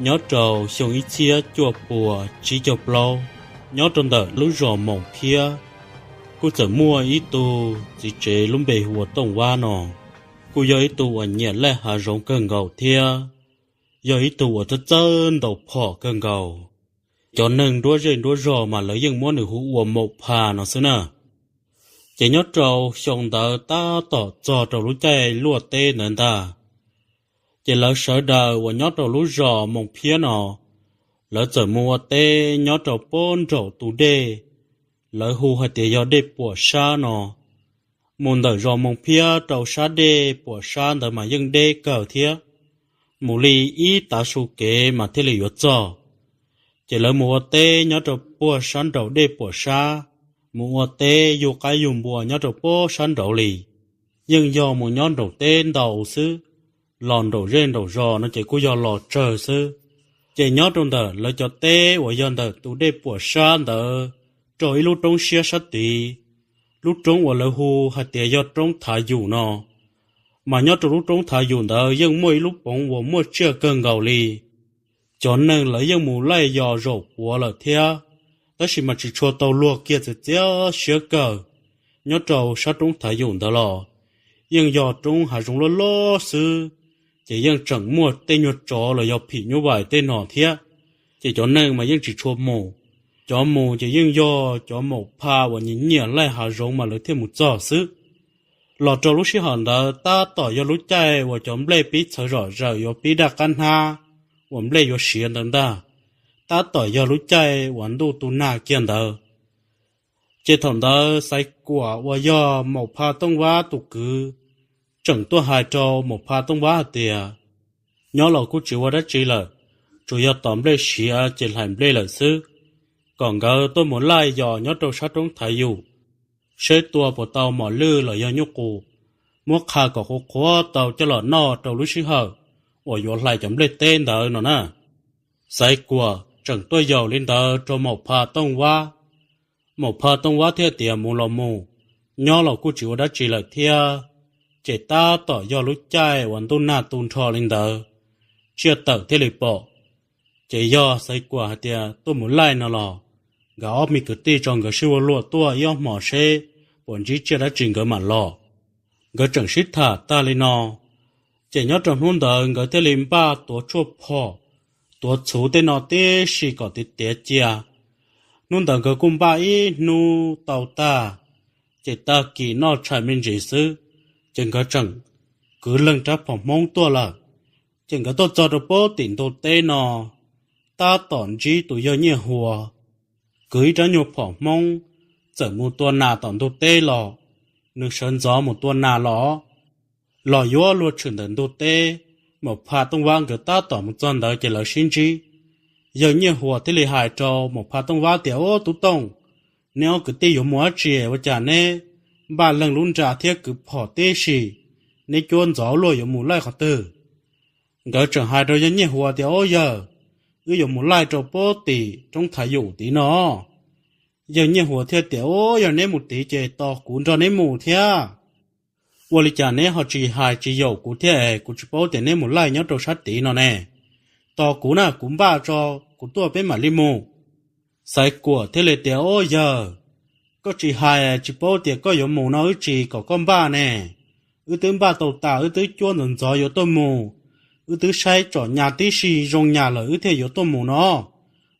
Nyob rau xyoo ib txhiab cuaj puas tsib caug plaub, nyob rau ntawm lub zos Moos Phiab, kuj txawm muaj ib tug txiv tsev lub npe hu ua Tooj Vab no, kuj yog ib tug uas nyiam laij hav zoov kawg nkaus thiab yog ib tug uas txawj txawj ntaus phom kawg nkaus. Cov neeg nruab zej nruab zog mas lawv yeej muab nws hu ua Maum Pha no xwb na. Ces nyob rau xyoo ntawd tab tom txog rau lub caij luaj teb ntawd ntag, ces lawv sawv daws uas nyob rau lub zos Moos Phiab no, lawv txawm mus ua teb nyob rau pob nraum tus dej, lawv hu hais tias yog dej Puam Sab no. Mus ntawm zos Moos Phiab rau sab dej Puam Sab ntawd mas yeej deb kawg thiab, mus li ib tav su kev mas thiaj li yuav txog. Ces lawv mus ua teb nyob rau puag sab nraum dej Puam Sab, mus ua teb yug qaib yug npua nyob rau puag sab nraud li. Yeej yog mus nyob nraum teb ntau xwb, los nraum zej nraum zos no ces kuj yog los tsawg xwb. Ces nyob rau ntawm lawv cov teb uas yog ntawm tus dej Puam Sab ntawd rau ib lub roob siab sab tid, lub roob uas lawv hu hais tias yog roob Thav Yum no, mas nyob rau lub roob Thav Yum ntawd yeej muaj ib lub poov uas muaj tsiaj kawg nkaus li. Cov neeg lawv yeej mus laij yos zaum puav lawm thiab, tab sis mas tsis tshua tau luag kiag txiav txiav siab kawg. Nyob rau sab roob Thav Yum ntawd los yeej yog roob hav zoov loj loj xwb, ces yeej tseem muaj tej nyuag tsov los yog phim nyuj vais tej no thiab. Ces cov neeg mas yeej tsis tshua mus, cov mus ces yeej yog cov Maum Pha uas nyiam nyiam laij hav zoov mas lawv thiaj mus txog xwb. Los rau lub sij hawm ntawd tab tom yog lub caij uas cov nplej pib txhawv zom zaws yuav pib daj qab hnab, uas nplej yuav siav ntawd ntag, tab tom yog lub caij uas ntuj tu nag kiag ntawd. Ces thaum ntawd Xaiv Kuam uas yog Maum Pha Tooj Vab tus kwv tseem tuaj hais rau Maum Pha Tooj Vab hais tias, nyob los kuj tsis ua dab tsi lawm, tsuas yog tos nplej siav ces hlais nplej lawm xwb, kom nkawd tuaj mus laij yos nyob rau sab roob Thav Yum, seb tua puas tau mos lwj los yog nyuj qus, muab qha kom qhuav qhuav tau coj los noj rau lub sij hawm uas yuav hlais cov nplej teb ntawd no na. Xaiv Kuam tseem tuaj yaum li ntawd rau Maum Pha Tooj Vab. Maum Pha Tooj Vab thiaj tias mus los mus, nyob los kuj tsis ua dab tsi lawm thiab. Ces tab tom yog lub caij uas ntuj nag tu nrho li ntawd, tsiaj tawm thiaj li pom. Ces yog Xaiv Kuam hais tias tuaj mus laij no los, nkawd ob me kwv tij tso nkawd sib ua luag tuaj ib ob hmos seb puas ntsib tsiaj dab tsi nkawd mam los. Nkawd tseem sib tham tag li no, ces nyob rau hnub ntawd nkawd thiaj li npaj tuav tshuaj phom, tuav txhuv tej no tib si kom tiav tiav cia. Hnub ntawd nkawd kuj npaj ib hnub tau tag, ces tag kis noj tshais me ntsis xwb, ces nkawd tseem kwv leeg rab phom Hmoob tuaj lawm. Ces nkawd tuaj txog rau puag tim ntug teb no, tab tom ntsib tus yawg Nyiaj Huas kwv ib rab nyuag phom Hmoob txawm mus tua nas tom ntug teb los. Nws sawv ntxov mus tua nas los, los yuav luag tshwm ntawm ntug teb. Maum Pha Tooj Vab nkawd tab tom mus txog ntawd ces lawv sib ntsib. Yawg Nyiaj Huas thiaj li hais rau Maum Pha Tooj Vab tias, Ub, Tub Tooj, neb ob kwv tij yuav mus dab tsi ua cas neb npaj leeg lub nra thiab kwv phom tib si? Neb cuab ntxov luag yuav mus laij qhov twg? Nkawd tseem hais rau yawg Nyiaj Huas tias, Ub yawg, wb yuav mus laij rau puag tim roob Thav Yum tid no. Yawg Nyiaj Huas thiaj tias, Ub, yog neb mus tid ces tos kuv nrog neb mus thiab. Ua li cas neb ho tsis hais tsis yaum kuv thiab es kuv tsis paub tias neb mus laij nyob rau sab tid no ne? Tos kuv na, kuv npaj tso, kuv tuaj peb mam li mus. Xaiv Kuam thiaj li tias, Ub yawg, koj tsis hais tsis paub tias koj yuav mus no wb tsis kom koj npaj ne. Wb twb npaj tau tas, wb twb cuab ntxov ntxov yuav tuaj mus, wb twb saib tsom nyas tib si zoo nyas lawm wb thiaj yuav tuaj mus no.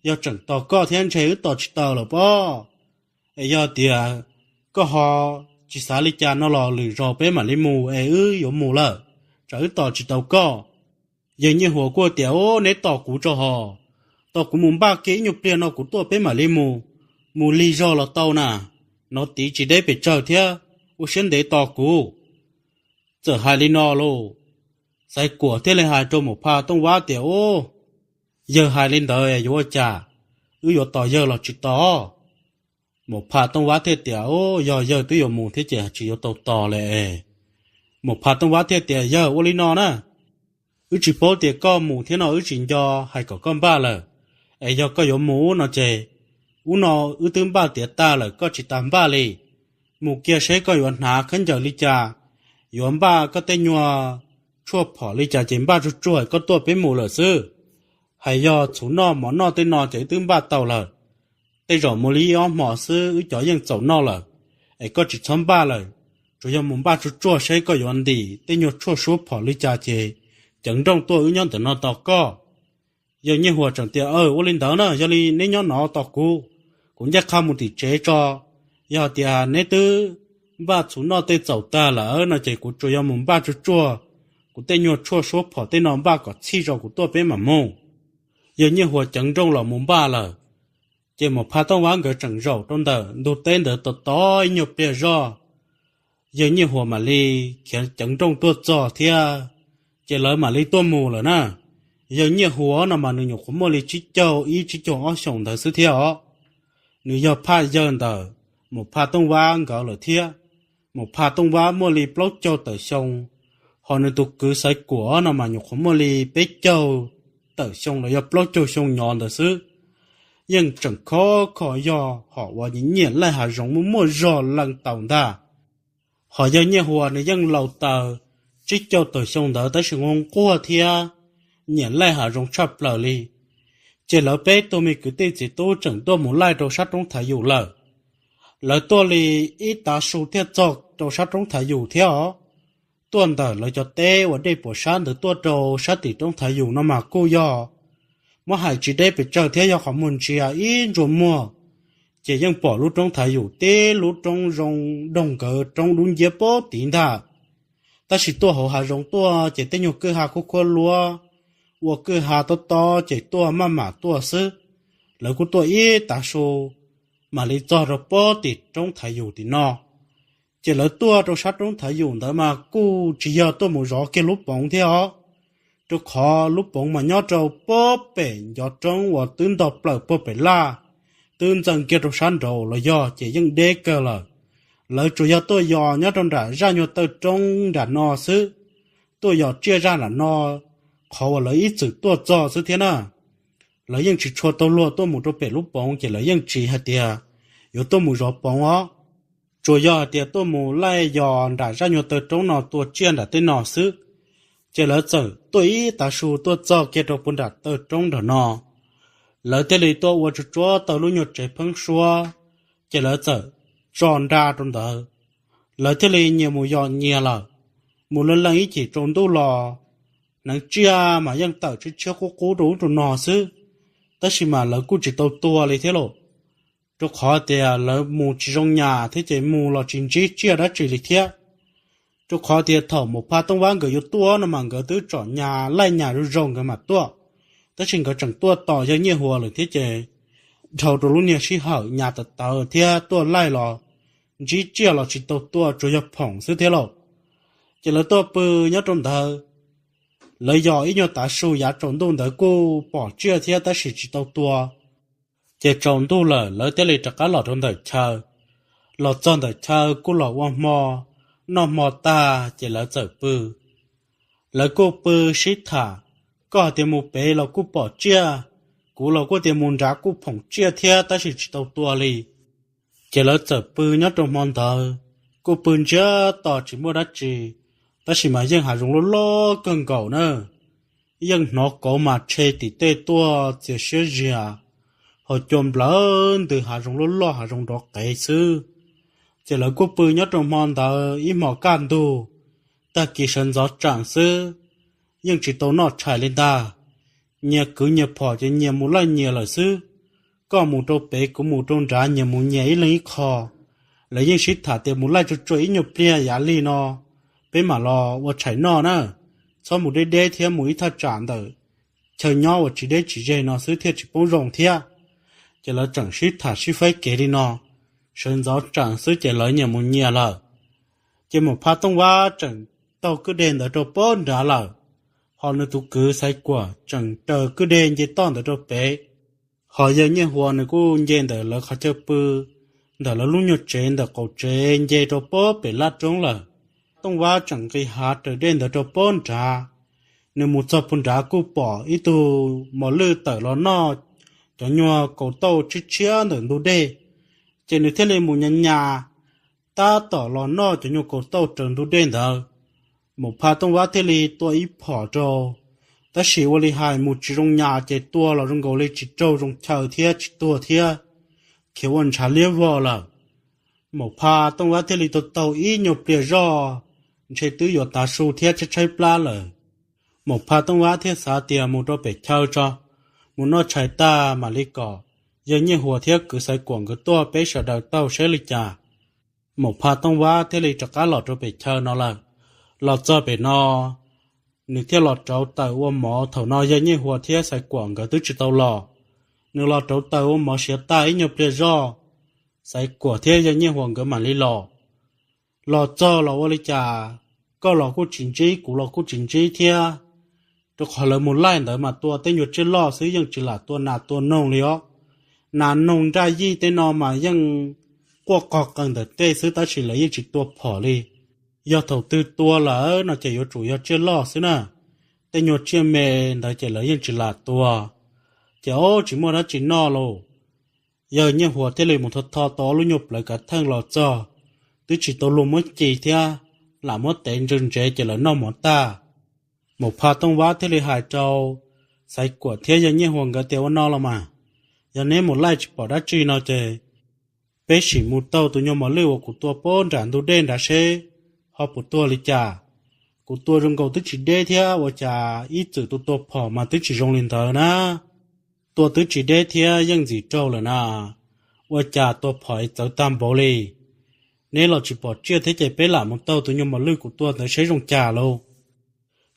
Yog tseem tos koj thiab ntshe wb tos tsis taus lawm pob. Es yog tias koj ho tsis xav li cas no los lwm zaus peb mam li mus es wb yuav mus lawm, tsam wb tos tsis tau koj. Yawg Nyiaj Huas kuj tias, Ub, neb tos kuv tso hos, tos kuv mus npaj kiag ib nyuag pliag no kuv tuaj peb mam li mus. Mus lig zog los tau na, no tid tsis deb pes tsawg thiab, ua siab ntev tos kuv. Txawm hais li no lauj, Xaiv Kuam thiaj li hais rau Maum Pha Tooj Vab tias, Ub, yawg hais li ntawd yuav ua cas? Wb yuav tos yawg los tsis tos? Maum Pha Tooj Vab thiaj tias, Ub, yog yawg twb yuav mus thiab ces tsis yuav tau tos li es. Maum Pha Tooj Vab thiaj tias, Yawg, ua li no na, wb tsis paub tias koj mus thiab no wb tsis nco hais kom koj npaj lawm. Es yog koj yuav mus ub no ces, ub no wb twb npaj tiav tag lawm, koj tsis tas npaj li. Mus kiag seb koj yuav hnav khaub ncaws li cas, yuav npaj koj tej nyuag tshuaj phom li cas ces npaj tsuag tsuag koj tuaj peb mus lawm xwb. Hais yog txhuv noj mov noj tej no ces wb twb npaj tau lawm. Tej zaum mus li ib ob hmos xwb wb cov yeej txaus noj lawm, es koj tsis txhob npaj lawm. Tsuas yog mus npaj tsuag tsuag saib koj yuav ntim tej nyuag tshuaj suab phom li cas ces ceev nrooj tuaj wb nyob ntawm no tos koj. Yawg Nyiaj Huas tseem tias, Ua li ntawd na, yog li neb nyob no tos kuv, kuv ncaj qha mus tim tsev tso. Yog tias neb twb npaj txhuv noj tej txaus tag lawm no ces kuv tsuas yog mus npaj tsuag tsuag kuv tej nyuag tshuaj suab phom tej no npaj kom txhij tso kuv tuaj peb mam mus. Yawg Nyiaj Huas ceev nrooj los mus npaj lawm, ces Mus Pha Tooj Vab nkawd tseem zaum rau ntawm ntug teb ntawd tos tos ib nyuag pliag zoj, yawg Nyiaj Huas mam li khiav ceev nrooj tuaj txog thiab, ces lawv mam li tuaj mus lawm na. Yawg Nyiaj Huas no mas nws nyuam qhuav muaj li tsib caug ib tsib caug ob xyoos ntawd xwb thiab os. Nws yog phaj yawg ntawm Mus Pha Tooj Vab nkawd lawm thiab. Mus Pha Tooj Vab muaj li plaub caug tawm xyoo, ho nws tus kwv Xaiv Kuam no mas nyuam qhuav muaj li peb caug tawm xyoo los yog plaub caug xyoo nyob ntawd xwb. Yeej tseem khov kho yog hom uas nyiam laij hav zoov muaj muaj zog leej tau ntag. Hos yawg Nyiaj Huas nws yeej laus taws tsib caug tawm xyoo ntawd tab sis nquag nquag thiab nyiam laij hav zoov tshaj plaws li. Ces lawv peb tug me kwv tij txiv tub tseem tuaj mus laij rau sab roob Thav Yus lawm. Lawv tuaj li ib tav su thiaj txog rau sab roob Thav Yus thiab os. Tuaj ntawm lawv cov teb uas dej puas sab ntawd tuaj rau sab tim roob Thav Yus no mas kuj yog muab hais tsis deb pes tsawg thiab yog qhov muag ntsia ib ntsuas muag, ces yeej pom lub roob Thav Yus tib lub roob zoo doog nkawd roob dub nciab pob tid ntag. Tab sis tuaj hauv hav zoov tuaj ces tej nyuag kwj ha khuab khuab luab, ua kwj ha tob tob ces tuaj maj mam tuaj xwb. Lawv kuj tuaj ib tav su mam li txog rau pob tim roob Thav Yus tim no. Ces lawv tuaj rau sab roob Thav Yus ntawd mas kuj tsis yog tuaj mus zov kiag lub poov thiab os, rau qhov lub poov mas nyob rau pob pem ncov roob uas twb ntog plaws puag pem laj, twb ntxeev kiag rau sab nraud los yog ces yeej deb kawg lawm. Lawv tsuas yog tuaj yos nyob rau nram zaj nyuag taw roob nram no xwb, tuaj yos tsiaj zaj nram no, qhov uas lawv ib txwm tuaj txog xwb thiab na. Lawv yeej tsis tshua tau luag tuaj mus rau pem lub poov ces lawv yeej tsis hais tias yuav tuaj mus zov poov os, tsuas yog hais tias tuaj mus laij yos nram zaj nyuag taw roob no tua tsiaj nram tej no xwb. Ces lawv txawm tuaj ib tav su tuaj txog kiag rau puag nram taw roob nram no, lawv thiaj li tuaj ua tsuag tsuag tau lub nyuag tsev pheeb suab, ces lawv txawm tso nra rau ntawd. Lawv thiaj li nyias mus yos nyias lawm, mus leej leej ib chim tsaus ntuj los, hneev tsiaj mas yeej tawm tshiab tshiab qub qub rau ub rau no xwb, tab sis mas lawv kuj tsis tau tua li thiab lauj, rau qhov tias lawv mus tsis zoo nyas thiab ces mus los tsis ntsib tsiaj dab tsi li thiab. Rau qhov tias thaum Mus Pha Tooj Vab nkawd yuav tuaj no mas nkawd twb tsom nyas laij nyas zoo zoo nkawd mam tuaj, tab sis nkawd tseem tuaj tos yawg Nyiaj Huas lawm thiab ces dhau rau lub niag sij hawm nyas tawv tawv thiab tuaj laij los ntsib tsiaj los tsis tau tua, tsuas yog phoom xwb thiab lauj. Ces lawv tuaj pw nyob rau ntawd, lawv yos ib nyuag tav su yav tsaus ntuj ntawd kuj pom tsiaj thiab tab sis tsis tau tua. Ces tsaus ntuj lawm lawv thiaj li rov qab los rau ntawm chaw. Los txog ntawm chaw kuj los ua hmo, noj hmo tag ces lawv txawm pw. Lawv kuj pw sib tham, koj hais tias mus pem los kuj pom tsiaj, kuv los kuj tias mus nrad kuj phoom tsiaj thiab tab sis tsis tau tua li. Ces lawv txawm pw nyob rau hmo ntawd, kuj pw ntsiag to tsis muaj dab tsi, tab sis mas yeej hav zoov loj loj kawg nkaus na. Yeej hnov kauv mas tshe tim tej tuaj txias siab zias, ho cua nplawv ntws hav zoov loj loj hav zoov nrov qev xwb. Ces lawv kuj pw nyob rau hmo ntawd ib hmos kaj ntug, tag kis sawv ntxov tsees xwb, yeej tsis tau noj tshais li ntag. Nyias kwv nyias phom ces nyias mus laij nyias lawm xwb. Koj mus rau pem kuv mus rau nrad, nyias mus nyias ib leeg ib qho. Lawv yeej sib tham tias mus laij tsuag tsuag ib nyuag pliag yav lig no, peb mam los ua tshais noj na. Txhob mus deb deb thiab, mus ib thaj tsam ntawm chaw nyob uas tsis deb tsis ze no xwb thiaj tsis poob zoo thiab. Ces lawv tseem sib tham sib faib kev li no, sawv ntxov tsees xwb ces lawv nyias mus nyias lawm. Ces Mus Pha Tooj Vab tseem taug kwj deg ntawd rau pob nrad lawm, ho nws tus kwv Xaiv Kuam tseem raws kwj deg nce toj ntawd rau pem. Ho yawg Nyiaj Huas nws kuj nce ntawm lawv qhov chaw pw, ntawm lawv lub nyuag tsev ntawm qaum tsev nce rau pob pem laj roob lawm. Tooj Vab tseem nqis hav raws dej ntawd rau pob nrad. Nws mus txog puag nrad kuj pom ib tug mos lwj tawm los noj cov nyuag kaus tauj tshiab tshiab ntawm ntug dej, ces nws thiaj li mus nyas nyas tab tom los noj cov nyuag kaus tauj raws ntug dej ntawd. Mus Pha Tooj Vab thiaj li tua ib phom rau, Tab sis ua li hais mus tsis zoo nyas ces tua los zoo nkaus li tsis raug zoo chaw thiab tsis tuag thiab, khiav ua ntshav liab vog lawm. Maum Pha Tooj Vab thiaj li tau taug ib nyuag pliag zoj, ntshe twb yuav tav su thiab tshaib tshaib plab lawm. Maum Pha Tooj Vab thiaj xav tias mus rau pem chaw tso, mus noj tshais tag mam li kom yawg Nyiaj Huas thiab kwv Xaiv Kuam nkawd tuaj peb sawv daws taug saib li cas. Maum Pha Tooj Vab thiaj li rov qab los rau pem chaw no lawm. Los txog pem no, nws thiaj los rauv taws ua mov. Thaum no yawg Nyiaj Huas thiab Xaiv Kuam nkawd twb tsis tau los, nws los rauv taws ua mov siav tag ib nyuag pliag zoj, Xaiv Kuam thiab yawg Nyiaj Huas nkawd mam li los. Los txog los ua li cas, koj los kuj tsis ntsib, kuv los kuj tsis ntsib thiab, rau qhov lawv mus laij ntawd mas tua tej nyuag tsiaj loj xwb, yeej tsis lam tua nas tua noog li os. Nas noog nraj yij tej no mas yeej quaj qog qees ntawm tej xwb tab sis lawv yeej tsis tua phom li. Yog thaum twg tua lawm no ces yuav tsum yog tsiaj loj xwb na, tej nyuag tsiaj me ntawd ces lawv yeej tsis lam tua. Ces ob tsis muaj dab tsi noj lauj, yawg Nyiaj Huas thiaj li mus tho tho tau ob lub nyuag plawv kav theej los txog, twb tsis tau luag muab ci thiab, lam muab tev ntse ntsev ces lawv noj mov tag. Maum Pha Tooj Vab thiaj li hais rau Xaiv Kuam thiab yawg Nyiaj Huas nkawd tias, ua no los mas, yog neb mus laij tsis pom dab tsi no ces peb sim mus taug tus nyuag mos lwj uas kuv tua pab nram ntug dej nrad seb ho puas tuag li cas. Kuv tua zoo nkaus twb tsis deb thiab, ua cas ib txwm tua tua phom mas twb tsis zoo li ntawd na. Tua twb tsis deb thiab yeej ntxim raug lawm na, ua cas tua phom es txawv tag npaum li. Neb los tsis pom tsiaj thiab ces peb lam mus taug tus nyuag mos lwj kuv tua ntawd seb zoo cas lauj.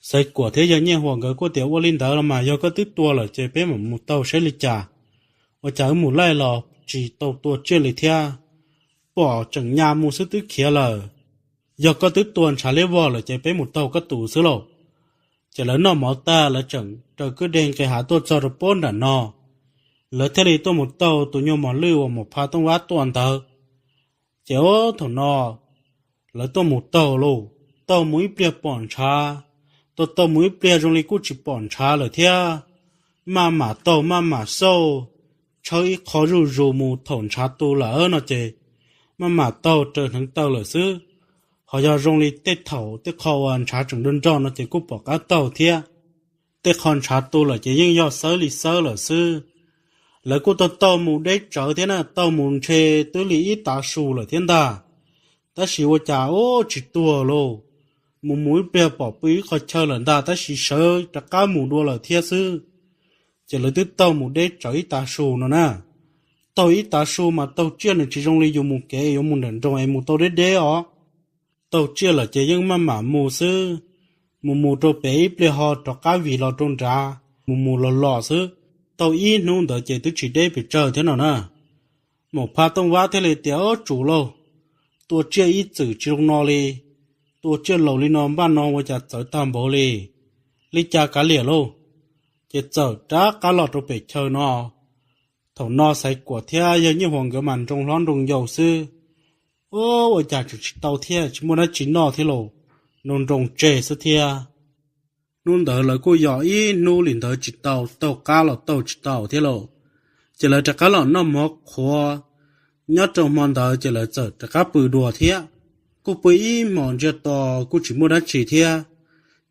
Xaiv Kuam thiab yawg Nyiaj Huas nkawd kuj tias, ua li ntawd los mas yog koj twb tua lawm ces peb mam mus taug saib li cas. Ua cas wb mus laij los tsis tau tua tsiaj li thiab, pom tseem nyas mus xwb twb khiav lawm. Yog koj twb tua ntshav liab vog lawm ces peb mus taug koj tus xwb lauj. Ces lawv noj mov tag lawv tseem raws kwj deg nqis hav tuaj txog rau pab nram no, lawv thiaj li tuaj mus taug tus nyuag mos lwj uas Maum Pha Tooj Vab tua ntawd. Ces ob thaum no lawv tuaj mus taug lauj, taug mus ib pliag pom ntshav, taug taug mus ib pliag zoo li kuj tsis pom ntshav lawm thiab. Maj mam taug maj mam xauj, tshawb ib qho zuj zus mus thaum ntshav tu lawm no ces maj mam taug raws hneev taw lawm xwb. Ho yog zoo li tej thaum tej qho uas ntshav tseem nrog nrog no ces kuj pom qab taug thiab. Tej qho ntshav tu lawm ces yeej yog xawb li xawb lawm xwb. Lawv kuj taug taug mus deb tsawv thiab na, taug mus ntshe twb li ib tav su lawm thiab ntag. Tab sis ua cas ub tsis tuag lauj, mus mus ib pliag pom pw ib qho chaw lawm ntag tab sis sawv rov qab mus dua lawm thiab xwb. Ces lawv twb taug mus deb tsawv ib tav su no na. Taug ib tav su mas taug tsiaj nws tsis zoo li yus mus kev yuav mus nram nroog es mus tau deb deb os. Taug tsiaj lawm ces yeej maj mam mus xwb, mus mus rau pem ib pliag ho rov qab vim los rau nrad, mus mus los los xwb. Taug ib hnub ntawd ces twb tsis deb pes tsawg thiab no na. Maum Pha Tooj Vab thiaj li tias, ob tsum lauj, tua tsiaj ib txwm tsis zoo no li, tua tsiaj laus li no npaj no ua cas txawv tag npaum li, li cas kav liam lauj. Ces txawm rov qab los rau pem chaw no. Thaum no Xaiv Kuam thiab yawg Nyiaj Huas nkawd mas nroo hlob nroo yau xwb. Ub, ua cas tseem tsis tau thiab, tsis muaj dab tsi noj thiab lauj, nroo nroo tseg xwb thiab. Hnub ntawd lawv kuj yos ib hnub li ntawd tsis tau, taug qab los taug tsis tau thiab lauj. Ces lawv rov qab los noj mov qhuav, nyob rau hmo ntawd ces lawv txawm rov qab pw dua thiab. Kuj pw ib hmos ntsiag to kuj tsis muaj dab tsi thiab.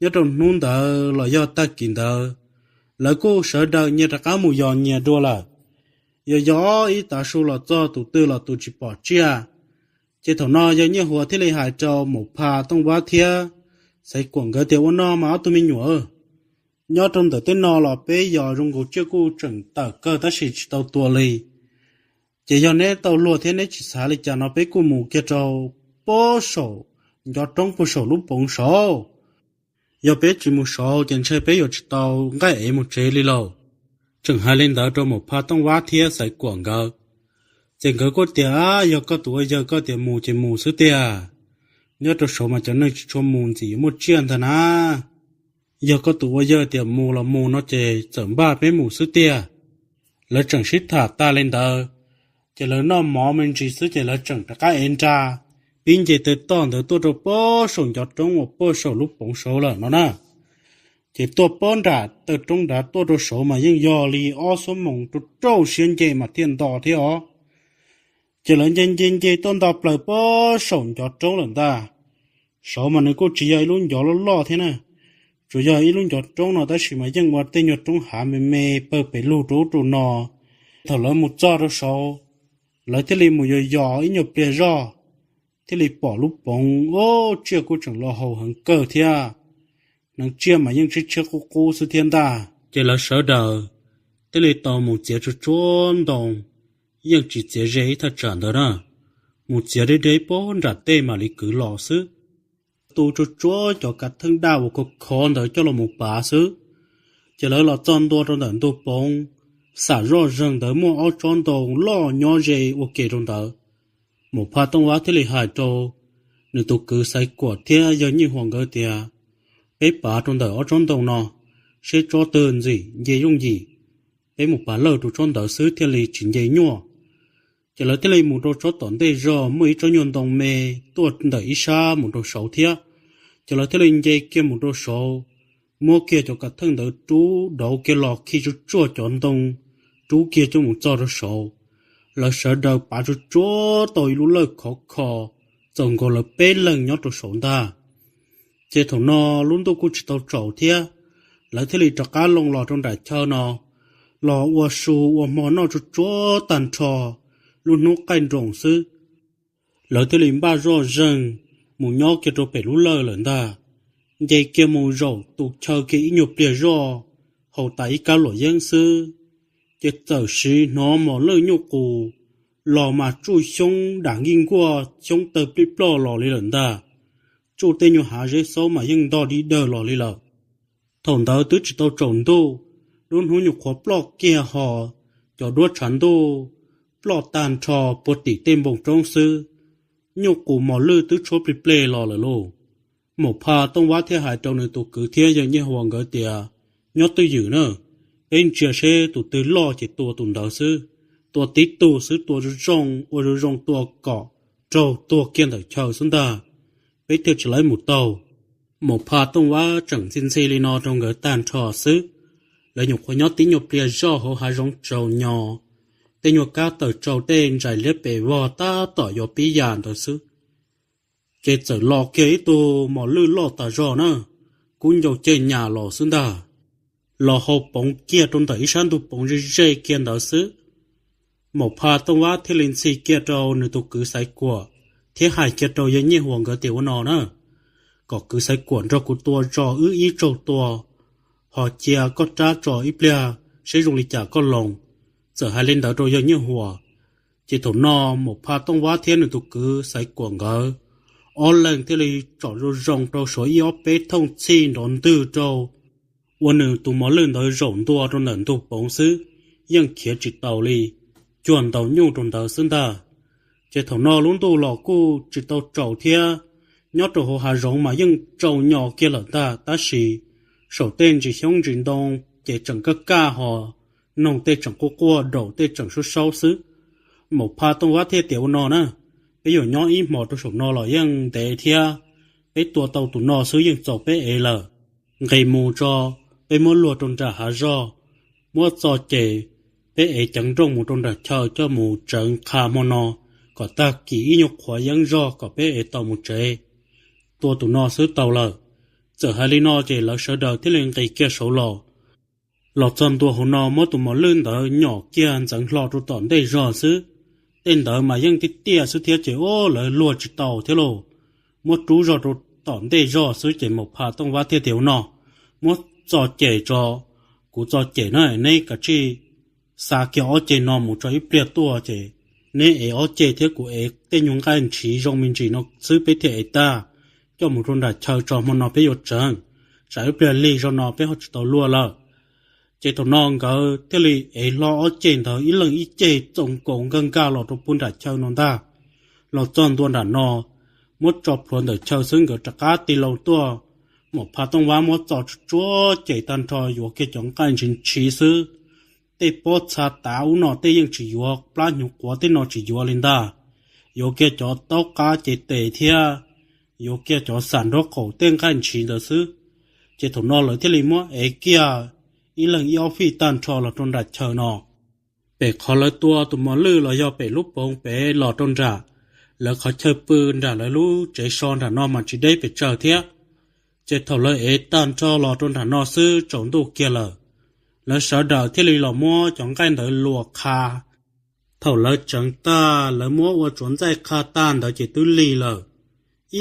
Nyob rau hnub ntawd los yog tag kis ntawd, lawv kuj sawv daws nyias rov qab mus yos nyias dua lawm. Yog yos ib tav su los txog tus twg los tus tsis pom tsiaj. Ces thaum no yawg Nyiaj Huas thiaj li hais rau Maum Pha Tooj Vab thiab Xaiv Kuam nkawd tias, ua no mas ob tug me nyuam, nyob rau ntawm tej no los peb yos zoo nkaus tsiaj kuj tseem tawm kawg tab sis tsis tau tua li. Ces yog neb tau luag thiab neb tsis xav li cas no peb kuj mus kiag rau pob saum ncov roob puag saum lub poov saud. Yog peb tsis mus saud ces ntshe peb yuav tsis tau nqaij ev mus tsev li lauj. Tseem hais li ntawd rau Maum Pha Tooj Vab thiab Xaiv Kuam nkawd. Ces nkawd kuj tias, yog koj tus ua yawg koj tias mus ces mus xwb tiag. Nyob rau saud mas cov neeg tsis tshua mus ntxim yuav muaj tsiaj ntag na. Yog koj tus ua yawg tias mus los mus no ces txawm npaj peb mus xwb tiag. Lawv tseem sib tham tas li ntawd, ces lawv noj mov me ntsis xwb ces lawv tseem rov qab ev nra pib nce taw toj ntawd tuaj rau pob saum ncov roob uas puag saum lub poov saud lawm no na. Ces tuaj pob nram taw roob nrad tuaj rau saud mas yeej yog li ob xuab moos rau rau siab nce mas thiaj nto thiab os. Ces lawv nce nce nce tuaj nto plaws pob saum ncov roob lawm ntag. Saud mas nws kuj tsis yog ib lub ncov loj loj thiab na, tsuas yog ib lub ncov roob no tab sis mas yeej ua tej nyuag roob hav me me pawg pes lug rau ub rau no. Thaum lawv mus txog rau saud, lawv thiaj li mus yos yos ib nyuag pliag zoj, thiaj li pom lub poov ub tsiaj kuj tseem los haus heev kawg thiab. Hneev tsiaj mas yeej tshiab tshiab qub qub xwb thiab ntag. Ces lawv sawv daws thiaj li tau mus txiav tsuag tsuag ntoo, yeej tsis txiav ze ib thaj tsam ntawd na, mus txiav deb deb pog nram tej mam li kwv los xwb. Tu tsuag tsuag cov kav theej daj uas khov khov ntawd coj los mus pav xwb. Ces lawv los txog ntua rau ntawm ntug poov, xam zoj zeeg ntawd muaj ob tsob ntoo loj nyob ze ua ke rau ntawd. Maum Phaj Tooj Vab thiaj li hais rau nws tus kwv Xaiv Kuam thiab yawg Nyiaj Huas nkawd tias, peb pav rau ntawm ob tsob ntoo no, seb tsob twg ntxim nce yooj yim, peb mus pav lawj rau tsob ntawd xwb thiaj li tsis nce nyuaj. Ces lawv thiaj li mus rau tsob tom ntej zog muaj ib tsob nyuag ntoo me tuaj ntawm ib sab mus rau saud thiab. Ces lawv thiaj li nce kiag mus rau saud, muab kiag cov kav theej ntawd rub dauv kiag los khi tsuag tsuag cov ntoo, rub kiag coj mus txog rau saud. Lawv sawv daws pav tsuag tsuag tau ib lub lawj khov kho txaus nkaus lawv peb leeg nyob rau saud ntag. Ces thaum no lub ntuj kuj tsis tau tsaus thiab, lawv thiaj li rov qab loo los rau nram chaw no, los ua su ua hmo noj tsuag tsuag tag nrho lub hnub qaij nroos xwb. Lawv thiaj li npaj zoj zeeg mus nyob kiag rau pem lub lawj lawm ntag. Nce kiag mus zaum tus chaw kiag ib nyuag pliag zoj, haus tas ib kab luam yeeb xwb, ces txawm siv hnov mos lwj nyuj qus los mas tsuj xyoob dam nkij nkuaj xyoob tawg plij ploj los li lawm ntag. Tsuj tej nyuag hav zeb xaub mas yeej ntog di dawg los li lawm. Thaum ntawd twb tsis tau tsaus ntuj, lub hnub nyuam qhuav ploj kiag ho, cov duab tshav ntuj ploj tag nrho puag tim tej npoo roob xwb. Nyuj qus mos lwj twb tshuab plig pleg los lawm lauj. Maum Phaj Tooj Vab thiaj hais rau nws tus kwv thiab yawg Nyiaj Huas nkawd tias, nyob twj ywm na, peb ntsia seb tus twg loj ces tua tus ntawd xwb, tua tib tug xwb, tua zoo zoo, ua zoo zoo tua kom raug tuag kiag ntawm chaw xwb ntag, peb thiaj tsis lawv mus taug. Maum Phaj Tooj Vab tseem ntxhi ntxhi li no rau nkawd tag nrho xwb, lawv nyuam qhuav nyob tib nyuag pliag zoj hauv hav zoov tsaus nyo, tej nyuag kab tawm tsau tej ntsais liab pes vog tab tom yuav pib ya ntawd xwb, ces txawm los kiag ib tug mos lwj loj tas zog na, kub ncau ceg nyas los xwb ntag, los hau poov kiag rau ntawm ib sab ntug poov ze ze kiag ntawd xwb. Maum Phaj Tooj Vab thiaj li ntxhi kiag rau nws tus kwv Xaiv Kuam thiab hais kiag rau yawg Nyiaj Huas nkawd tias ua no na, kom kwv Xaiv Kuam nrog kuv tua tso wb ib zaug tua, ho cia koj rab tso ib pliag seb zoo li cas koj loo. Txawm hais li ntawd rau yawg Nyiaj Huas, ces thaum no Maum Phaj Tooj Vab thiab nws tus kwv Xaiv Kuam nkawd ob leeg thiaj li tsom zoo zoo rau suav ib ob peb thooj txhij nrov ntwg rau, ua nws tus mos lwj ntawd zaum ntua rau ntawm ntug poov xwb, yeej khiav tsis taus li, cuag ntaus nyuj rau ntawd xwb ntag. Ces thaum no lub ntuj los kuj tsis tau tsaus thiab, nyob rau hauv hav zoov mas yeej tsaus nyo kiag lawm ntag, tab sis saum tej ntsis xyoob ntsis ntoo ces tseem kaj kaj ho, noog tej tseem quaj quaj, daum tej tseem saub saub xwb. Maum Phaj Tooj Vab thiaj tias ua no na, peb yuav nyob ib hmos rau saum no los yeej ntev thiab, peb tua tau tus no xwb yeej txaus peb ev lawm. Nqis mus tso, peb muab luag rau nram hav zog, muab txo ces peb ev ceev nrooj mus rau nram chaw coj mus tseev qha hmo no, kom tag kis ib nyuag qhuav yeeb zog kom peb ev tau mus tsev. Tua tus no xwb tau lawm. Txawm hais li no ces lawv sawv daws thiaj li nqis kiag saud los. Los txog ntua hauv no muab tus mos lwj ntawd nyom kiag ntxeev hlo rau tom ntej zog xwb. Tej ntawd mas yeej tiaj tiaj xwb thiab ces ub lawv luag tsis tau thiab lauj. Muab rub zog rau tom ntej zog xwb ces Maum Phaj Tooj Vab thiaj tias ua no, muab txo cem tso, kuv txo cem na, neb kav tsij xa kiag ob ceg no mus tso ib pliag tuaj ces neb ev ob ceg thiab kuv ev tej nyuag nqaij ntshiv zoo me ntsis no xwb peb thiaj ev tag, coj mus rau nram chaw tso hmo no peb yuav tseev, tsam ib pliag lig zog no peb ho tsis tau luag lawm. Ces thaum no nkawd thiaj li ev hlo ob ceg ntawd ib leeg ib ceg txoos nkaus nkag nkag los rau puag nram chaw no ntag. Los txog ntua nram no, muab tso plhuav ntawm chaw xwb nkawd rov qab tig loo tuaj. Maum Phaj Tooj Vab muab txo tsuag tsuag cem tag nrho yuav kiag cov nqaij ntshiv ntshiv xwb. Tej pob txha tav ub no tej yeej tsis yuav, plab hnyuv quav tej no tsis yuav li ntag. Yuav kiag cov taub qab cev tes thiab yuav kiag cov xam nraub qaum tej nqaij ntshiv ntawd xwb. Ces thaum no lawv thiaj li muab ev kiag ib leeg ib ob fij tag nrho los rau nram chaw no. Pem qhov lawv tua tus mos lwj los yog pem lub poov pem los rau nram lawv qhov chaw pw nram lawv lub tsev so nram no mas tsis deb pes tsawg thiab. Ces thaum lawv ev tag nrho los rau nram no xwb tsaus ntuj kiag lawm, lawv sawv daws thiaj li los muab cov nqaij ntawd luas qha. Thaum lawv tseev tag, lawv muab ua tsuav ntxaij qha tag ntawd ces twb lig lawm.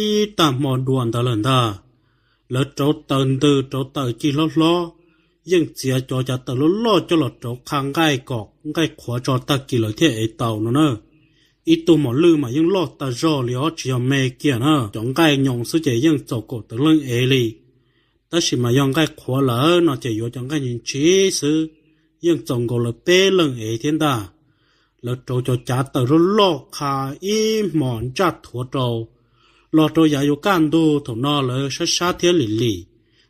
Ib tag hmo dua ntawd lawm ntag, lawv rauv taws ntws rauv taws ci hlob hlob, yeej txiav cov cav taws loj loj coj los rauv qha nqaij kom nqaij qhuav tso tag kis lawv thiaj ev tau no na. Ib tug mos lwj mas yeej loj tag zog li os, tsis yog me kiag na, cov nqaij nyoos xwb ces yeej txaus kaum tawm leej ev li. Tab sis mas yog nqaij qhuav lawm no ces yuav cov nqaij ntsis ntsis xwb, yeej txaus nkaus lawv peb leej ev thiab ntag. Lawv rauv cov cav taws loj loj qha ib hmos ntsaj thuav rau, los rau yav yuav kaj ntug thaum no lawv sab sab thiab lim lim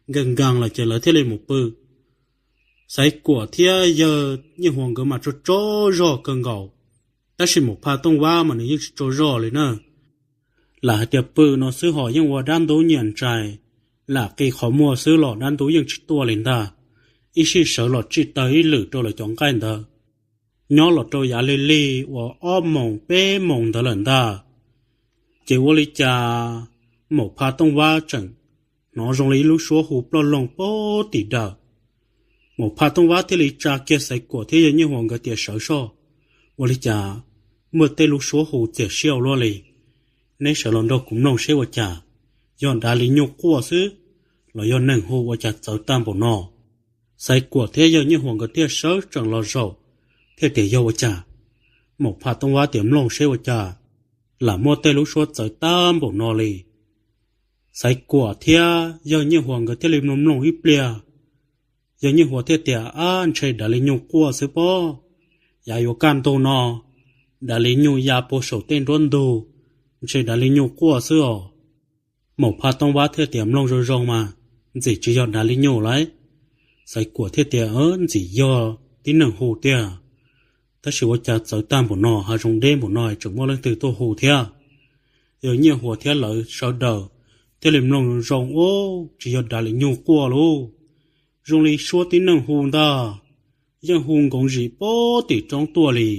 nkees nkees lawm ces lawv thiaj li mus pw. Xaiv Kuam thiab yawg Nyiaj Huas nkawd mas tsaug tsaug zog kawg nkaus, tab sis Maum Phaj Tooj Vab mas nws yeej tsis tsaug zog li na. Lam hais tias pw no xwb ho yeej ua dab ntub nyiam ntsais, lam qi qhov muag xwb los dab ntub yeej tsis tuaj li ntag. Ib sij sawv los tsij tawg ib lwm rau lawv cov nqaij ntawd. Nyob los rau yav lig lig uas ob moos peb moos ntawd lawm ntag, ces ua li cas Maum Phaj Tooj Vab tseem hnov zoo li ib lub suab hu ploj loog pag tim dawm. Maum Phaj Tooj Vab thiaj li tsa kiag Xaiv Kuam thiab yawg Nyiaj Huas nkawd tias sawv soj, ua li cas muaj tej lub suab hu txias siab ua luaj li. Neb sawv los nrog kuv mloog seb ua cas yog dav li nyuj quaj xwb los yog neeg hu ua cas txawv tag npaum no. Xaiv Kuam thiab yawg Nyiaj Huas nkawd thiaj sawv tsees los zaum, thiaj tias yog ua cas. Maum Phaj Tooj Vab tias mloog seb ua cas lam muaj tej lub suab txawv tag npaum no li. Xaiv Kuam thiab yawg Nyiaj Huas nkawd thiaj li mloog mloog ib pliag. Yawg Nyiaj Huas thiaj tias ab ntshe dav li nyuj quaj xwb pob. Yav yuav kaj ntug no dav li nyuj ya puag saum tej nruab ntug, ntshe dav li nyuj quaj xwb os. Maum Phaj Tooj Vab thiaj tias mloog zoo zoo mas ntxim tsis yog dav li nyuj lauj. Xaiv Kuam thiaj tias ntxim yog tib neeg hu tiag, tab sis ua cas txawv tag npaum no, hav zoov deb npaum no tseem muaj leej twg tuaj hu thiab. Yawg Nyiaj Huas thiab lawv sawv daws thiaj li mloog zoo zoo ub tsis yog dav li nyuj quaj lauj, zoo li suab tib neeg hu ntag. Yeej hu nkoov zim pag tim roob tuaj li.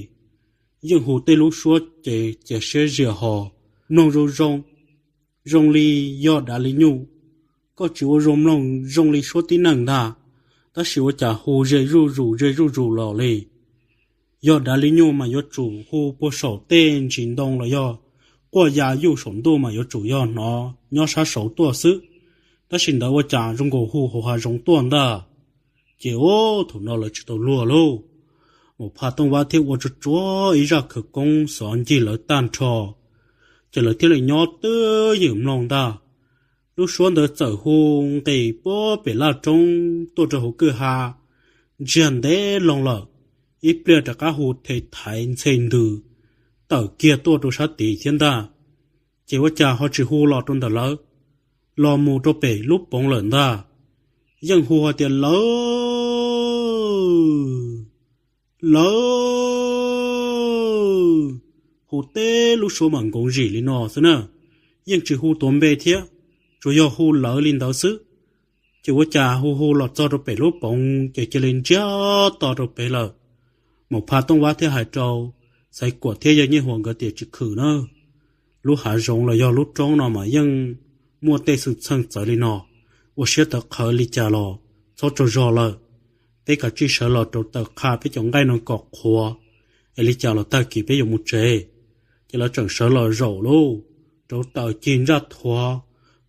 Yeej hu tej lub suab ces cia siab zias ho mloog zoo zoo, zoo li yog dav li nyuj. Koj tsis ua zoo mloog zoo li suab tib neeg ntag, tab sis ua cas hu ze zuj zus ze zuj zus los li. Yog dav li nyuj mas yuav tsum hu puag saum tej ntsis ntoo los yog quaj ya yuj saum ntuj mas yuav tsum yog hnov nyob sab saud tuaj xwb, tab sis ntawd ua cas zoo nkaus hu hauv hav zoov tuaj ntag. Ces ub thaum no lawv tsis tau luag lauj. Maum Phaj Tooj Vab thiaj ua tsuag tsuag ib zaj khawv koob xov ncig lawv tag nrho, ces lawv thiaj li nyob twb ywm mloog ntag. Lub suab ntawd txawm hu nqis puag pem laj roob tuaj rau hauv kwj ha, ntsiag ntev loo lawm, ib pliag rov qab hu the thaiv ntxhe ntws tawm kiag tuaj rau sab tid thiab ntag. Ces ua cas ho tsis hu los rau ntawm lawv, los mus rau pem lub poov lawm ntag. Yeej hu hais tias lawv, lawv, hu teb lub suab mas nkoov zim li no xwb na, yeej tsis hu tuav npe thiab, tsuas yog hu lawv li ntawd xwb. Ces ua cas hu hu los txog rau pem lub poov ces cia li ntsiag to rau pem lawm. Maum Phaj Tooj Vab thiaj hais rau Xaiv Kuam thiab yawg Nyiaj Huas nkawd tias tsis khwm na, lub hav zoov los yog lub roob no mas yeej muaj tej xwm txheej txawv li no, ua siab tawv qhawv li cas los txhob tsaug zog lawm. Peb kav tsij sawv los rauv taws qha peb cov nqaij no kom qhuav, es li cas los tag kis peb yuav mus tsev. Ces lawv tseem sawv los zaum lauj, rauv taws cig ntsaj thuav,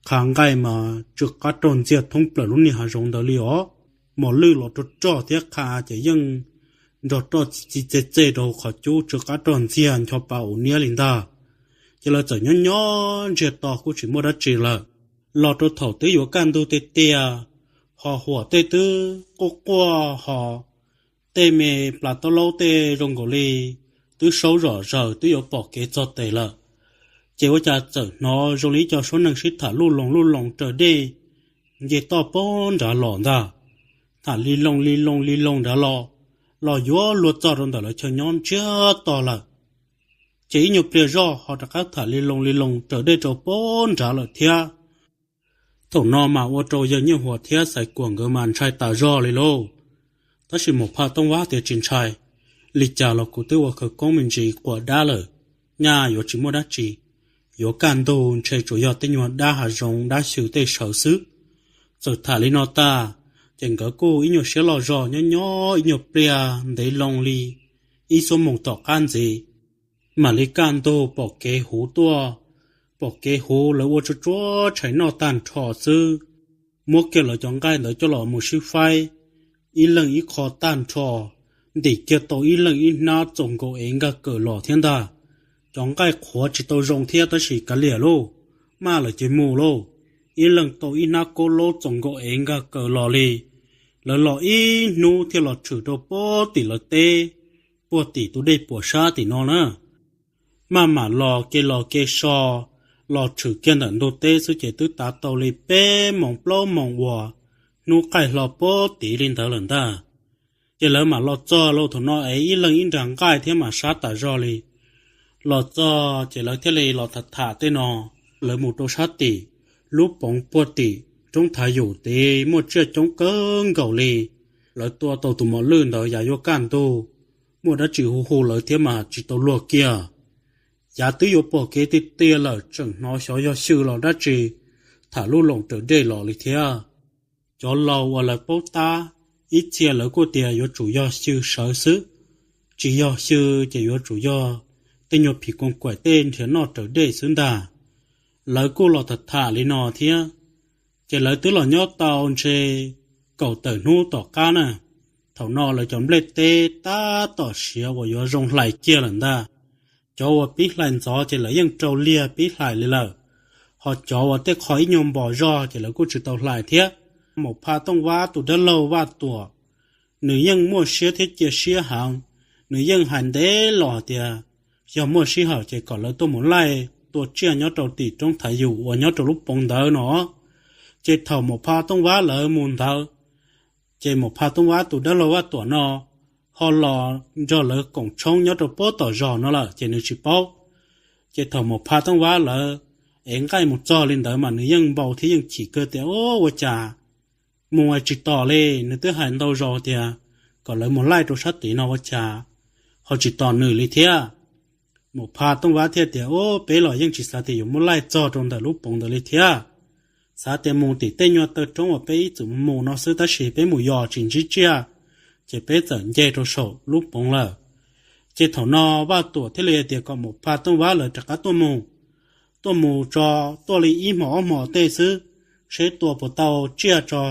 qha nqaij mas tsw qab rog ntxiag thoob plaws lub niag hav zoov ntawd li os. Mos lwj los rog rog thiab qha ces yeej nrog roj txi txi txej txej rau qhov cub tsw qab rog ntxiag ncho pa ua niab li ntag. Ces lawv txawm nyob nyob ntsiag to kuj tsis muaj dab tsi lawm, los rau thaum twb yuav kaj ntug tiag tiag, ho huam tej twb quaj quaj ho tej me plas taub laub tej zoo nkaus li twb saub zom zaws twb yuav pom kev txog tes lawm. Ces ua cas txawm hnov zoo li ib co suab neeg sib tham luj loo luj loo raws dej nce toj puag nrad los ntag. Tham li loo li loo li loo nrad los, los yuav luag txog rau ntawm lawv chaw nyob ntsiag to lawm. Ces ib nyuag pliag zoj ho rov qab tham li loo li loo raws dej rau puag nrad lawm thiab. Thaum no mas ua rau yawg Nyiaj Huas thiab Xaiv Kuam nkawd mas ntshai tas zog li lauj. Tab sis Maum Phaj Tooj Vab tias tsis ntshai, li cas los kuv twb ua khawv koob me ntsis quas dab lawm, nyaj yuav tsis muaj dab tsi. Yuav kaj ntug ntshe tsuas yog tej nyuag dab hav zoov dab xyw tej sawv xwb. Txawm tham li no tag, ces nkawd kuj ib nyuag siab loj zog nyob nyob ib nyuag pliag ntev loo li ib xuab moos tom qab ntxiv, mam li kaj ntug pom kev huv tuaj. Pom kev huv lawv ua tsuag tsuag tshais noj tag nrho xwb, muab kiag lawv cov nqaij ntawd coj los mus sib faib, ib leeg ib qho tag nrho, ntim kiag tau ib leeg ib hnab txaus nkaus ev nkag kawm los thiab ntag. Cov nqaij qhuav tsis tau zoo thiab tab sis kav liam lauj, maj lawm ces mus lauj. Ib leeg tau ib hnab kaub laub txaus nkaus ev nkag kawm los li. Lawv los ib hnub thiaj los tshwm rau puag tim lawv teb, puag tim tus dej puas sab tim no na. Maj mam los kev los kev so, los tshwm kiag ntawm ntug teb xwb ces twb tav tau li peb moos plaub moos uas hnub qaij hlo puag tid li ntawd lawm ntag. Ces lawv mam los txog lauj, thaum no es ib leeg ib nra nqaij thiab mas sab tas zog li. Los txog ces lawv thiaj li los tham tham tej no. Lawv mus rau sab tim lub poov puag tim roob Thav Yus tid muaj tsiaj coob kawg nkaus li. Lawv tua tau tus mos lwj ntawd yav yuav kaj ntug, muaj dab tsi hu hu lawv thiab mas tsis tau luag kiag. Yav twb yuav pom kev tiag tiag lawm tseem hnov xyov yog xyw los dab tsi tham lub loos raws dej los li thiab. Cov laus uas lawv paub tab, ib txhia lawv kuj tias yuav tsum yog xyw sawv xwb, tsis yog xyw ces yuav tsum yog tej nyuag phim koos kaim tej nrhiav noj raws dej xwb ntag. Lawv kuj los tham tham li no thiab. Ces lawv twb los nyob tau ntshe kaum tawm hnub tom qab na, thaum no lawv cov nplej teb tab tom siav uas yuav zoo hlais kiag lawm ntag. Cov uas pib hlais ntxov ces lawv yeej rau liag pib hlais li lawm, ho cov uas tej qho ib nyuag npos zog ces lawv kuj tsis tau hlais thiab. Maum Phaj Tooj Vab tus dab laug Vaj Tuam, nws yeej muaj siab thiab cia siab heev. Nws yeej hais ntev los hais tias yog muaj sij hawm ces kom lawv tuaj mus laij tua tsiaj nyob rau tim roob Thav Yus uas nyob rau lub poov ntawd no. Ces thaum Maum Phaj Tooj Vab lawv mus ntawd, ces Maum Phaj Tooj Vab tus dab laug Vaj Tuam no ho los nrog lawv koom tshoob nyob rau puag tom zos no lawm ces nws tsis paub. Ces thaum Maum Phaj Tooj Vab lawv ev nqaij mus txog li ntawd mas nws yeej npau thiab yeej chim kawg tias, Ua cas mus es tsis tom li? Nws twb hais ntau zaus tias kom lawv mus laij rau sab tid no ua cas ho tsis tom nws li thiab. Maum Phaj Tooj Vab thiaj tias, Ub, peb los yeej tsis xav tias yuav muab laij txog rau ntawm lub poov ntawd li thiab. Xav tias mus tim tej nyuag taw roob uas peb ib txwm mus no xwb tab sis peb mus yos tsis ntsib tsiaj, ces peb txawm nce rau saum lub poov lawm. Ces thaum no Vaj Tuam thiaj li hais tias kom Maum Phaj Tooj Vab lawv rov qab tuaj mus, tuaj mus tso, tuaj li ib hmos ob hmos tej xwb, seb tua puas tau tsiaj tso,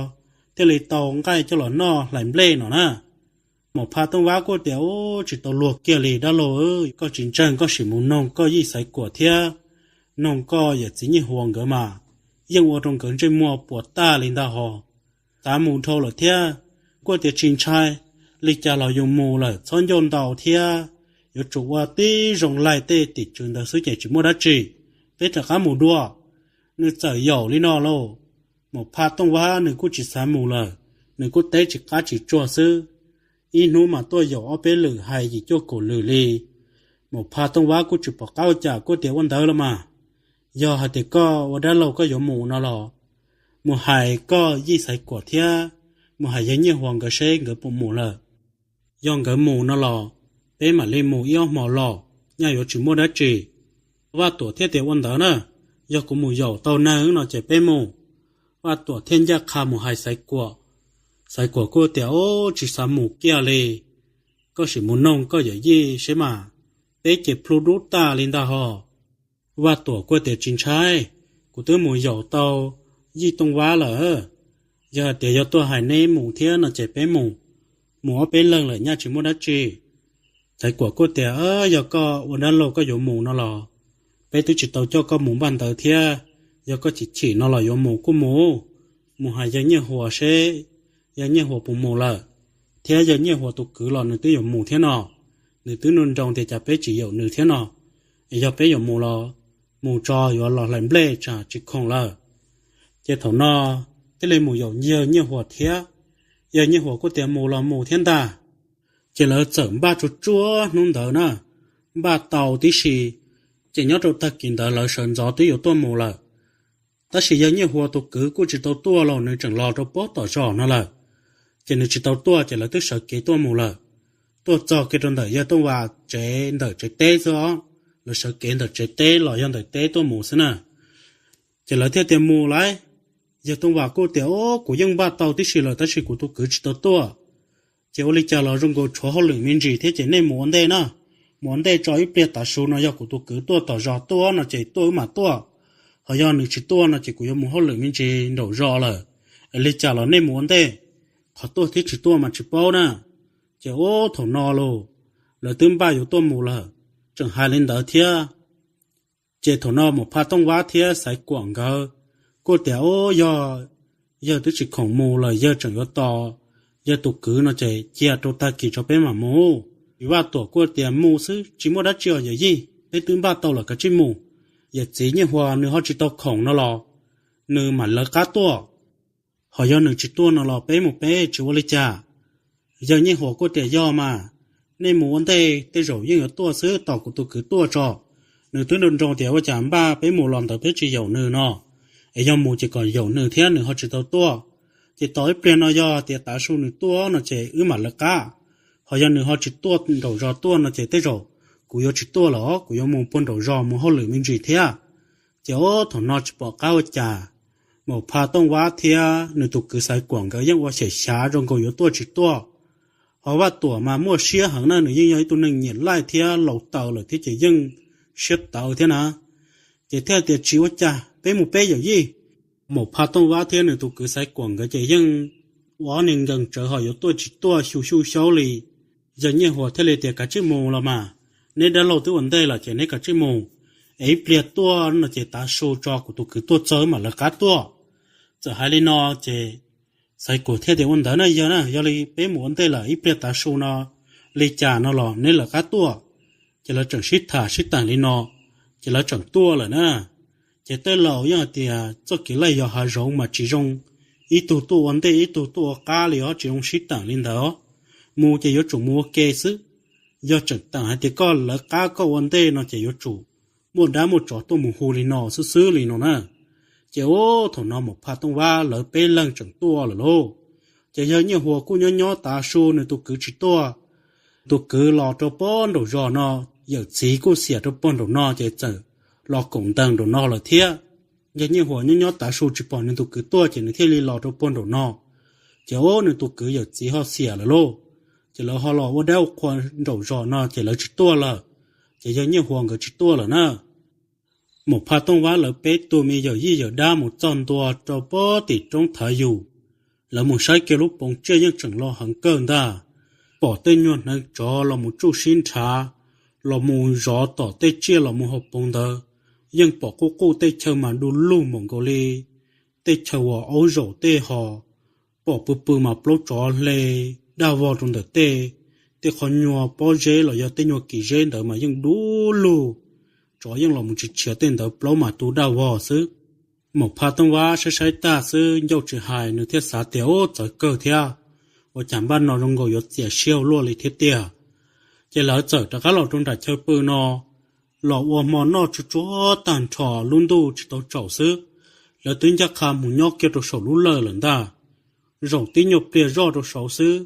thiaj li tau nqaij coj los noj hlais nplej no na. Maum Phaj Tooj Vab kuj tias, Ub, tsis tau luag kiag li dab laug, koj tsis ntseeg koj sim mus noog koj yij Xaiv Kuam thiab noog koj yawm txiv Nyiaj Huas nkawd mas, yeej ua rau nkawd ntsej muag puas tag li ntag hos. Xav mus dhau lawm thiab. Kuj tias, Tsis ntshai, li cas los yus mus lawm txhob ncauj ntau thiab, yuav tsum ua tib zoo laij tej tim tswv ntawd xwb ces tsis muaj dab tsi, peb rov qab mus dua. Nws txawm yaum li no lauj, Maum Phaj Tooj Vab nws kuj tsis xav mus lawm, nws kuj teb tsis qab tsis tsuag xwb. Ib hnub mas tuaj yaum ob peb lwm hais yim cuaj kaum lwm li. Maum Phaj Tooj Vab kuj tsis pom qab ua cas kuj tias, Ua ntawd los mas, yog hais tias koj ua dab laug koj yuav mus no los mus hais koj yij Xaiv Kuam thiab mus hais yawg Nyiaj Huas nkawd seb nkawd puas mus lawm. Yog nkawd mus no los peb mam li mus ib ob hmo los, nyaj yuav tsis muaj dab tsi. Vaj Tuam thiaj tias, Ua ntawd na, yog kuv mus yaum tau neeg no ces peb mus. Vaj Tuam thiaj ncaj qha mus hais Xaiv Kuam. Xaiv Kuam kuj tias, Ub, tsis xav mus kiag li, koj sim mus noog koj yawm yij seb mas, peb ces plhu dub tag li ntag hos. Vaj Tuam kuj tias, Tsis ntshai, kuv twb mus yaum tau yij Tooj Vab lawm. Yog hais tias yog tuaj hais neb mus thiab no ces peb mus, mus ob peb leeg lawm nyaj tsis muaj dab tsi. Xaiv Kuam kuj tias, Yog koj ua dab laug koj yuav mus no los peb twb tsis tau coj koj mus npaj ntawd thiab, yog koj chim chim no los yuav mus kuj mus, mus hais yawg Nyiaj Huas seb yawg Nyiaj Huas puas mus lawm, thiab yawg Nyiaj Huas tus kwv los nws twb yuav mus thiab no, nws twb nug nroo tias cas peb tsis yaum nws thiab no. Es yog peb yuav mus los mus tso, yuav los hlais nplej tsam tsis khoom lawm. Ces thaum no thiaj li mus yaum yawg Nyiaj Huas thiab. Yawg Nyiaj Huas kuj tias, Mus los mus thiab ntag. Ces lawv txawm npaj tsuag tsuag hnub ntawd na, npaj tau tib si, ces nyob rau tag kis ntawd lawv sawv ntxov twb yuav tuaj mus lawm. Tab sis yawg Nyiaj Huas tus kwv kuj tsis tau tuaj los nws tseem los rau puag tom zos no lawm, ces nws tsis tau tuaj ces lawv twb sawv kev tuaj mus lawm. Tuaj txog kiag rau ntawm yawg Tooj Vas tsev ntawm tsev teb xwb os, lawv sawv kev ntawm tsev teb los yog ntawm teb tuaj mus xwb na. Ces lawv thiaj tias, Mus lauj, Yawg Tooj Vas kuj tias, Au, kuv yeej npaj tau tib si lawm tab sis kuv tus kwv tsis tau tuaj. Ces ua li cas los zoo nkaus tshuav hauj lwm me ntsis thiab ces nej mus ua ntej na. Mus ua ntej tso, ib pliag tav su no yog kuv tus kwv tuaj tom zos tuaj no ces tuaj wb mam tuaj. Ho yog nws tsis tuaj no ces kuv yuav mus hauj lwm me ntsis nraum zos lawm. Li cas los nej mus ua ntej, qhov tuaj thiab tsis tuaj mas tsis paub na. Ces ub, thaum no los lawv twb npaj yuav tuaj mus lawm, tseem hais li ntawd thiab. Ces thaum no Maum Phaj Tooj Vab thiab Xaiv Kuam nkawd kuj tias, Au, yog yawg twb tsis khoom mus lawm, yawg tseem yuav tos yawg tus kwv no ces cia rau tag kis tso peb mam mus. Vaj Tuam kuj tias, Mus xwb, tsis muaj dab tsi os yawm yij, peb twb npaj tau lawm, kav tsij mus. Yawm txiv Nyiaj Huas nws ho tsis tau khoom no los nws mam lawv qab tuaj. Ho yog nws tsis tuaj no los peb mus peb, tsis ua li cas. Yawg Nyiaj Huas kuj tias, Yog mas, nej mus ua ntej, tej zaum yeej yuav tuaj xwb, tos kuv tus kwv tuaj tso. Nws twb nroo nroo tias ua cas npaj peb mus los ntawd peb tsis yaum nws no, es yog mus ces kom yaum nws thiab, nws ho tsis tau tuaj. Ces tos ib pliag no, yog tias tav su nws tuaj no ces wb mam lawv qab. Ho yog nws ho tsis tuaj nraum zos tuaj no ces tej zaum kuv yuav tsis tuaj lawm, kuv yuav mus puag nraum zos mus hauj lwm me ntsis thiab. Ces ub, thaum no tsis pom qab ua cas, Maum Phaj Tooj Vab thiab nws tus kwv Xaiv Kuam nkawd yeej ua xyem xyav zoo nkaus yuav tuaj tsis tuaj. Ho Vaj Tuam mas muaj siab heev na, nws yeej yog ib tug neeg nyiam laij thiab laus taws lawm thiab ces yeej siab tawv thiab na. Ces thiaj tias, Tsis ua cas, peb mus peb yawm yij. Maum Phaj Tooj Vab thiab nws tus kwv Xaiv Kuam nkawd ces yeej ua ob niag nkees tsawv ho yuav tuaj tsis tuaj xyu xyu xyaub li. Yawg Nyiaj Huas thiaj li tias, Kav tsij mus los mas, neb dab laug twb ua ntej lawm ces neb kav tsij mus, es ib pliag tuaj no ces tav su tso kuv tus kwv tuaj txog mam lawv qab tuaj. Txawm hais li no ces Xaiv Kuam thiaj tias, Ua ntawd na yawg na, yog li peb mus ua ntej lawm, ib pliag tav su no li cas no los neb lawv qab tuaj. Ces lawv tseem sib tham sib teem li no, ces lawv tseem tuaj lawm na. Ces tej laus yeej hais tias txoj kev laij yog hav zoov mas tsis zoo ib tug tuaj ua ntej ib tug tuaj ua qab li os, tsis zoo sib teem li ntawd. Mus ces yuav tsum mus ua ke xwb. Yog tseem teem hais tias koj lawv qab koj ua ntej no ces yuav tsum muaj dab muaj tsov tuaj mus hu li no xwb xwb li no na. Ces ub, thaum no Maum Phaj Tooj Vab lawv peb leeg tseem tuaj lawm lauj. Ces yawg Nyiaj Huas kuj nyob nyob tav su nws tus kwv tsis tuaj. Tus kwv los rau puag nraum zos no, yawm txiv kuj xiam rau puag nraum no ces txawm los koom ntees nraum no lawm thiab. Yawg Nyiaj Huas nyob nyob tav su tsis pom nws tus kwv tuaj ces nws thiaj li los rau puag nraum no. Ces ub, nws tus kwv yawm txiv ho xiam lawm lauj. Ces lawv ho los ua dab ua qhua nraum zos no ces lawv tsis tuaj lawm. Ces yawg Nyiaj Huas nkawd tsis tuaj lawm na. Maum Phaj Tooj Vab lawv peb tug me yawm yij yawm dab mus txog ntua rau puag tim roob Thav Yus. Lawv mus saib kiag lub poov tsiaj yeej tseem loj heev kawg ntag. Pom tej nyuag hneev tsov los mus tsuj sib nrhav, los mus zov tom tej tsiaj los mus hauv poov ntawd. Yeej pom quj quj tej chaw mas du lug npaum nkaus li tej chaw uas aub zaum tej ho. Pom pw pw mas plaub tsov hle daj vog rau ntawm tej, tej qhov nyuag pob zeb los yog tej nyuag kis zeb ntawd mas yeej du lug. Tsov yeej los mus tsis tshiav tej ntawd, plaub mas tu daj vog xwb. Maum Phaj Tooj Vab saib saib tag xwb ncauj tsis hais, nws thiaj xav tias, Ub, txawv kawg thiab, ua cas npaj no zoo nkaus yuav txias siab ua luaj li thiab tiag. Ces lawv txawm rov qab los rau nram chaw pw no, los ua hmo noj tsuj tsuag tag nrho, lub ntuj tsis tau tsaus xwb, lawv twb ncaj qha mus nyob kiag rau saum lub lawj lawm ntag. Zaum tib nyuag pliag zoj rau saud xwb,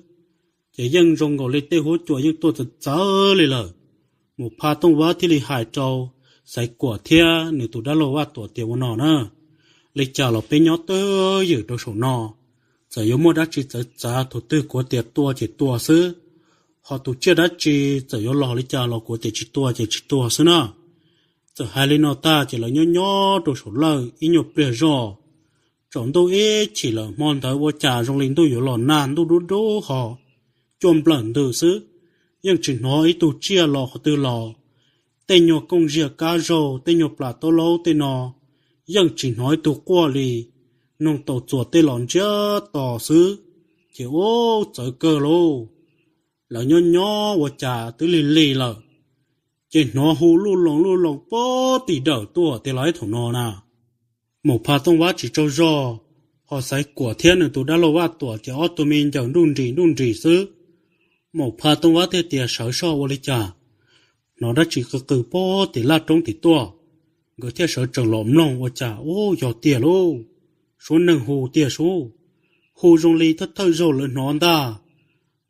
ces yeej zoo nkaus li tej huab cua yeej tuaj txawv txawv li lawm. Maum Phaj Tooj Vab thiaj li hais rau Xaiv Kuam thiab nws tus dab laug Vaj Tuam tias, Ua no na, li cas los peb nyob twj ywm rau saum no, txawm yuav muaj dab tsi txawv txav, thaum twg kuv tias tua ces tua xwb, ho tus tsiaj dab tsi txawm yuav los li cas los kuv tias tsis tua ces tsis tua xwb na. Txawm hais li no tag ces lawv nyob nyob rau saum lawj ib nyuag pliag zoj. Tsaus ntuj ib chim lawm, hmo ntawd ua cas zoo li ntuj yuav los nag, ntuj dub dub ho cuaj nplawm ntws xwb, yeej tsis hnov ib tug tsiaj los qhov twg los. Tej nyuag kooj ziag kab zaug, tej nyuag plas taub laub tej no yeej tsis hnov ib tug quaj li. Noog taus txuas tej los ntsiag to xwb, ces ub, txawv kawg lauj. Lawv nyob nyob ua cas twb lig lig lawm, ces hnov hu luj loos luj loos puag tim dawm tuaj tiag lauj. Thaum no na, Maum Phaj Tooj Vab tsis tsaug zog, ho Xaiv Kuam thiab nws tus dab laug Vaj Tuam ces ob tug me ncaws nruj nris nruj nris xwb. Maum Phaj Tooj Vab thiaj tias, Sawv soj, ua li cas hnov dab tsi qw qw puag tim laj roob tim tuaj? Nkawd thiaj sawv tsees los mloog, ua cas ub, yog tiag lauj, suab neeg hu tiag sub. Hu zoo li thawj thawj zaug lawv hnov ntag,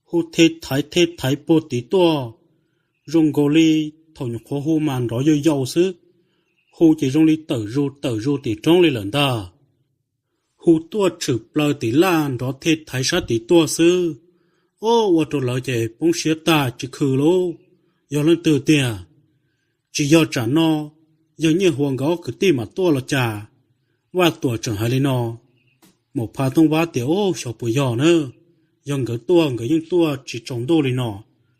hu the thaiv the thaiv puag tim tuaj, zoo nkaus li thaum nyuam qhuav hu mas nrov yau yau xwb, hu ces zoo li tawm zus tawm zus tim roob li lawm ntag. hu tuaj tshwm plaws tim laj nrov the thaiv sab tid tuaj xwb. Ob, ua rau lawv ces poob siab tag tsis khwv lauj. Yog leej twg tiag? Tsis yog tsam no yawg Nyiaj Huas nkawd ob kwv tij mas tuaj los cas? Vaj Tuam tseem hais li no. Maum Pha Tooj Vab tias, Ub, xyov puas yog na. Yog nkawd tuaj nkawd yeej tuaj tsis tsaus ntuj li no,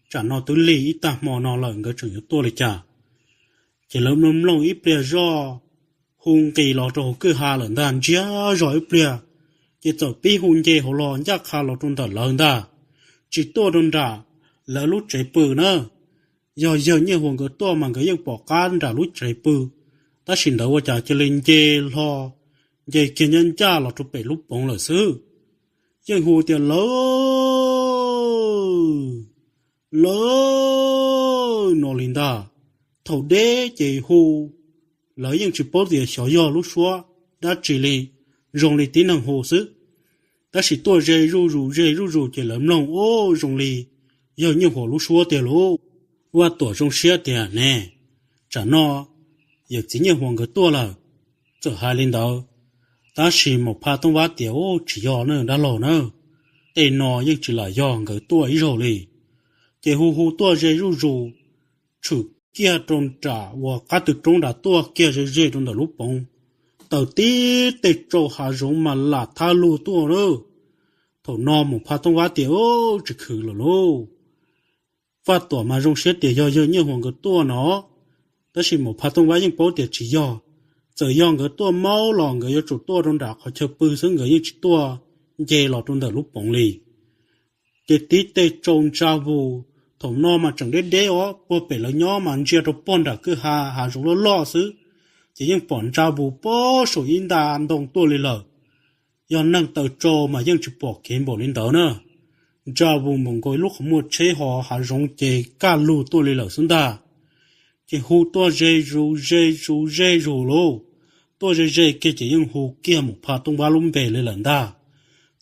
tsam no twb lig ib tag hmo no lawm nkawd tseem yuav tuaj li cas? Ces lawv mloog mloog ib pliag zoj, hu nqis los rau hauv kwj ha lawm ntag, ntsiag zog ib pliag, ces txawm pib hu nce hauv los ncaj qha los rau ntawm lawv ntag, tsis tuaj rau nram lawv lub tsev pw na. Yog yawg Nyiaj Huas nkawd tuaj mas nkawd yeej pom qab nram lub tsev pw, tab sis ntawd ua cas cia li nce hlo, nce kiag ncaj ncaj los rau pem lub poov lawm xwb. Yeej hu tias, Lawv, lawv, no li ntag. Thaum deb ces hu, lawv yeej tsis paub tias xyov yog lub suab dab tsi li, zoo li tib neeg hu xwb. Tab sis tuaj ze zuj zus ze zuj zus ces lawv mloog, Ub, zoo li yawg Nyiaj Huas lub suab tiag lauj. Vaj Tuam zoo siab tias, Ne, tsam no yawm txiv Nyiaj Huas nkawd tuaj lawm. Txawm hais li ntawd, tab sis Maum Pha Tooj Vab tias, Ub, tsis yog na dab laug na, tej no yeej tsis lam yog nkawd tuaj ib zaug li. Ces hu hu tuaj ze zuj zus, tshwm kiag rau nram uas qab tw roob nram tuaj kiag ze ze rau ntawm lub poov, taws tib teg tsau hav zoov mas lam thab lug tuaj na. Thaum no Maum Pha Tooj Vab tias, Ub, tsis khwv lawm lauj. Vaj Tuam mas zoo siab tias yog yawg Nyiaj Huas nkawd tuaj no, tab sis Maum Pha Tooj Vab yeej paub tias tsis yog. Txawm yog nkawd tuaj maub los nkawd yuav tsum tuaj rau nram qhov chaw pw xwb, nkawd yeej tsis tuaj nce los rau ntawm lub poov li. Ces tib teg tsau ntsa vus, thaum no mas tseem deb deb os, puag pem lawv nyob mas ntsia rau puag nram kwj ha hav zoov loj loj xwb, ces yeej pom ntsa vus puag saum ib nta ntoo tuaj li lawm. Yog neeg taws tsau mas yeej tsis pom kev npaum li ntawd na. Ntsa vus npaum nkaus ib lub qhov muag tsheb ho hav zoov ces kaj lug tuaj li lawm xwb ntag. Ces hu tuaj ze zus ze zus ze zus lauj. Tuaj ze ze kiag ces yeej hu kiag Maum Pha Tooj Vab lub npe li lawm ntag.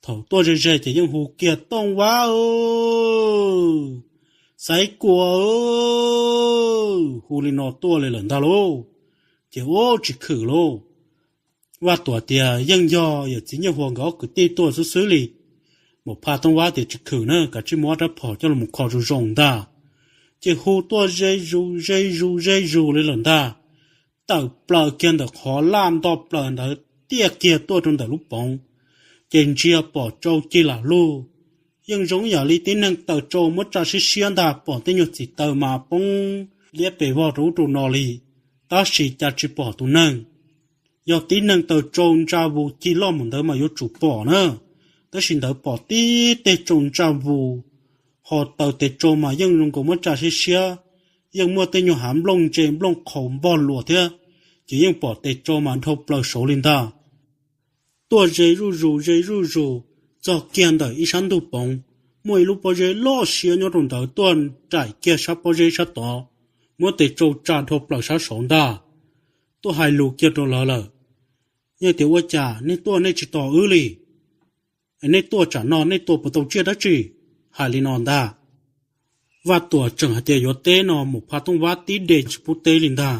Thaum tuaj ze ze ces yeej hu kiag, Tooj Vab, Xaiv Kuam, hu li no tuaj li lawm ntag lauj. Ces ub tsis khwm lauj. Vaj Tuam tias, Yeej yog yawm txiv Nyiaj Huas nkawd ob kwv tij tuaj xwb xwb li. Maum Pha Tooj Vab tias, Tsis khwm na, kav tsij muab ob rab phom coj los kho zoo zoo ntag. Ces hu tuaj ze zus ze zus ze zus li lawm ntag. Tawm plaws kiag ntawm qhov laj nto plaws ntawd tiaj kiag tuaj rau ntawm lub poov, ces ntsia pom tsau cig lam lug. Yeej zoo yam li tib neeg taws tsau muab tsa siab siab ntag, pom tej nyuag txiv taws mas poob liab pes vog rau ub rau no li, tab sis cas tsis pom tus neeg. Yog tib neeg taws tsau ntsa vus cig loj mus ntawd mas yuav tsum pom na, tab sis ntawd pom tib teg tsau ntsa vus, ho taws tes tsau mas yeej zoo nkaus muab tsa siab siab, yeej muaj tej nyuag hav nplooj ntse nplooj qhaus npog luas thiab, ces yeej pom tes tsau mas dhau plaws saud li ntag. Tuaj ze zuj zus ze zuj zus, txog kiag ntawm ib sab ntug poov, muaj ib lub pob zeb loj siab nyob rau ntawd, tuaj nraim kiag sab pob zeb sab tod, muab tes tsau tsa dhau plaws sab saud ntag. Tuaj hais lus kiag rau lawv lawm, Yog tias ua cas nej tuaj nej tsis tos wb li? Nej tuaj tsam no nej tua puas tau tsiaj dab tsi? Hais li no ntag. Vaj Tuam tseem hais tias yuav teb no, Maum Phaj Tooj Vab tib de tsis pub teb li ntag.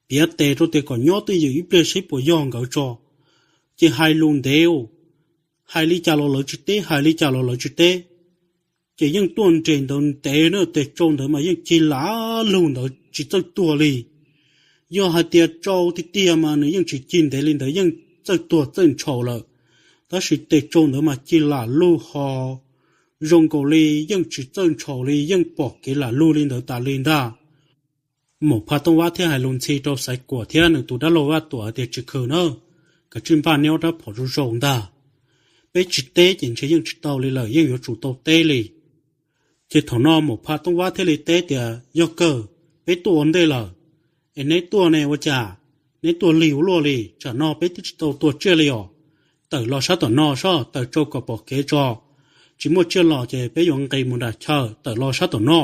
Piav tes rau tias kom nyob twj ywm ib pliag seb puas yog nkawd tso, ces hais lus ntev, hais li cas los lawv tsis teb, hais li cas los lawv tsis teb. Ces yeej tuaj nres ntawd ntev na, tes tsau ntawd mas yeej cig lam lug ntawd tsis txawj tuag li. Yog hais tias tsau tiag tiag mas nws yeej tsis cig ntev li ntawd, yeej txawj tuag txawj ntshaus lawm, tab sis tes tsau ntawd mas cig lam lug ho zoo nkaus li yeej tsis txawj ntshaus li, yeej pom kev lam lug li ntawd tas li ntag. Maum Phaj Tooj Vab thiaj hais lus ntxhi rau Xaiv Kuam thiab nws tus dab laug Vaj Tuam tias, Tsis khwv na, kav tsij npaj neb ob rab phom zoo zoo ntag. Peb tsis teb ces ntshe yeej tsis tau li lawm, yeej yuav tsum tau teb li. Ces thaum no Maum Phaj Tooj Vab thiaj li teb tias, Yog kawg, peb tuaj ua ntej lawm, es neb tuaj ne ua cas neb tuaj lig ua luaj li? Tsam no peb twb tsis tau tua tsiaj li os. Tawm los sab tom no soj, tawm tsau kom pom kev tso, tsis muaj tsiaj los ces peb yuav nqis mus nram chaw, tawm los sab tom no.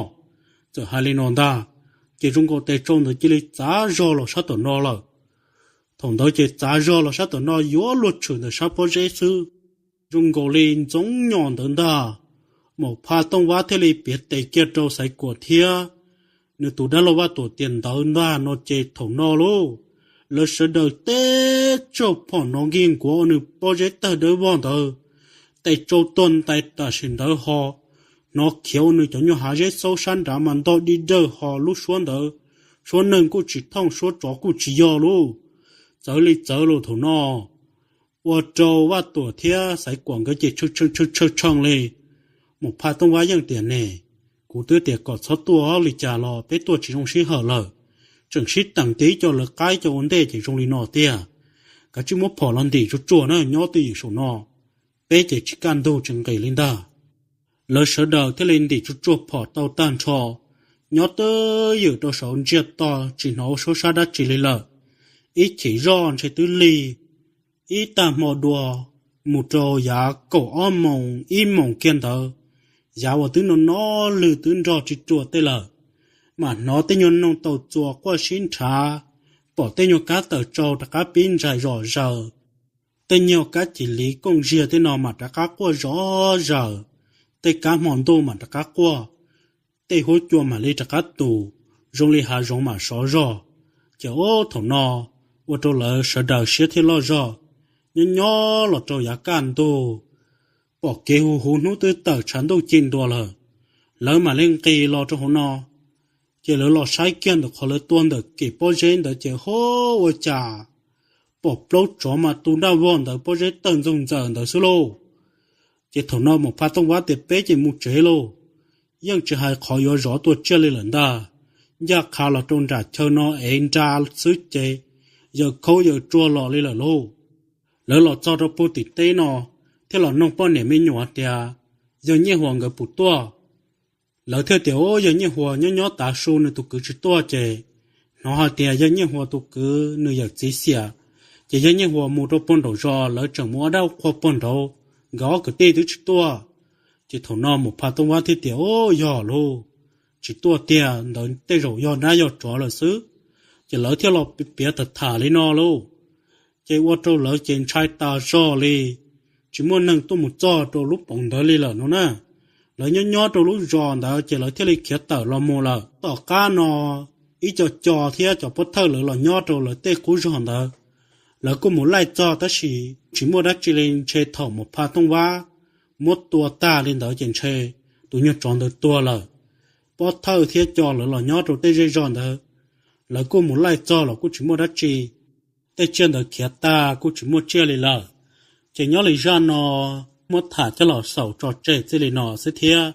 Txawm hais li no ntag, ces zoo nkaus tes tsau ntawd cia li txav zog los sab tom no lawm. Thaum ntawd ces txav zog los sab tom no yuav luag tshwm ntawm sab pob zeb xwb, zoo nkaus li ntxoov nyom ntawd ntag. Maum Phaj Tooj Vab thiaj li piav tes kiag rau Xaiv Kuam thiab nws tus dab laug Vaj Tuam tias, Ntawd ntag no ces thaum no lauj, Lawv sawv daws teb tsaug phom hnov nkig nkuav ua nws pob zeb tawg dawb vog ntawd, tes tsau tuag ntais tam sim ntawd ho hnov khiav ua nws cov nyuag hav zeb xaub sab nrad mas ntog dig dawg ho lub suab ntawd, suab neeg kuj tsis thooj suab tsov kuj tsis yog lauj. Txawv li txawv los thaum no, ua rau Vaj Tuam thiab Xaiv Kuam nkawd ces tshee tshee li. Mus Phaj Tooj Vab yeej tias ne, kuv twb tias kom txhob tuaj li cas los peb tuaj tsis zoo sij hawm lawm, tseem sib teem tias ib co lawv qab ib co ua ntej ces zoo li no tiag. Kav tsij muab phom los ntim tsuag tsuag na nyob twj ywm saum no, peb ces tsis kaj ntug tsis nqis li ntag. Lawv sawv daws thiaj li ntim tsuag tsuag phom tau tag nrho, nyob twj ywm rau saum ntsiag to tsis hnov ua suab sab dab tsi li lawm. Ib chim zoj ntshe twb lig ib tag hmo dua, mus rau yav kaum ob moos ib moos kiag ntawd, yav uas twb no no lwg twb nrog tsis ruam tej lawm, mam hnov tej nyuag noog taus txuas quaj sib nrhav, pom tej nyuag kab tawm tsau rov qab pib ntsais zom zaws, tej nyuag kab cim liv kooj ziag tej no mam rov qab quaj zom zaws, tej kab hmo ntuj mam rov qab quaj, tej huab cua mam li rov qab tus, zoo li hav zoov mam sov zog. Ces ub thaum no ua rau lawv sawv daws siab thiaj loj zog. Nyob nyob los rau yav kaj ntug, pom kev huv huv hnub twb tawm tshav ntuj ci ntua lawm, lawv mam li nqis los rau hauv no. Ces lawv los saib kiag ntawm qhov lawv tua ntawm kem pob zeb ntawd ces ho ua cas pom plaub tsov mas tu nraj vog ntawd pob zeb tawg ntxoog ntxaws ntawd xwb lauj. Ces thaum no Mus Pha Tooj Vab tias peb ces mus tsev lauj, yeej tsis hais qhov yuav zov tua tsiaj li lawm ntag. Ncaj qha los rau nram chaw no ev nra xwb ces yawg khaub yawg tsuag los li lawm lauj. Lawv los txog rau puag tim teb no thiaj los noog poj niam me nyuam tias yawg Nyiaj Huas nkawd puas tuaj. Lawv thiaj tias, Ub, yawg Nyiaj Huas nyob nyob tav su nws tus kwv tsis tuaj ces hnov hais tias yawg Nyiaj Huas tus kwv nws yawm txiv xiam, ces yawg Nyiaj Huas mus rau puag nraum zos, lawv tseem mus ua dab qhua puag nraud, nkawd ob kwv tij twb tsis tuaj. Ces thaum no Mus Pha Tooj Vab thiaj tias, Ub, yog lauj, tsis tuaj tiag, ntawd tej zaum yog dab yog tsov lawm xwb. Ces lawv thiaj los piav tham tham li no lauj. Ces ua rau lawv ces ntshai tas zog li, tsis muaj neeg tuaj mus txog rau lub poov ntawd li lawm no na. Lawv nyob nyob rau lub zos ntawd ces lawv thiaj li khiav tawm los mus lawm. Tom qab no ib co co thiab cov pov thawj lawv los nyob rau lawv tej qub zog ntawd, lawv kuj mus laij txog tab sis tsis muaj dab tsi li, ntshe thaum Mus Pha Tooj Vab muab tua tag li ntawd ces ntshe tus nyuag tsov ntawd tuag lawm. Pov thawj thiab co lawv los nyob rau tej zej zog ntawd, lawv kuj mus laij txog los kuj tsis muaj dab tsi. Tej tsiaj ntawd khiav tag kuj tsis muaj tsiaj li lawm. Ces nyob li zaj no muab tham coj los xaus tso tseg txij li no xwb thiab.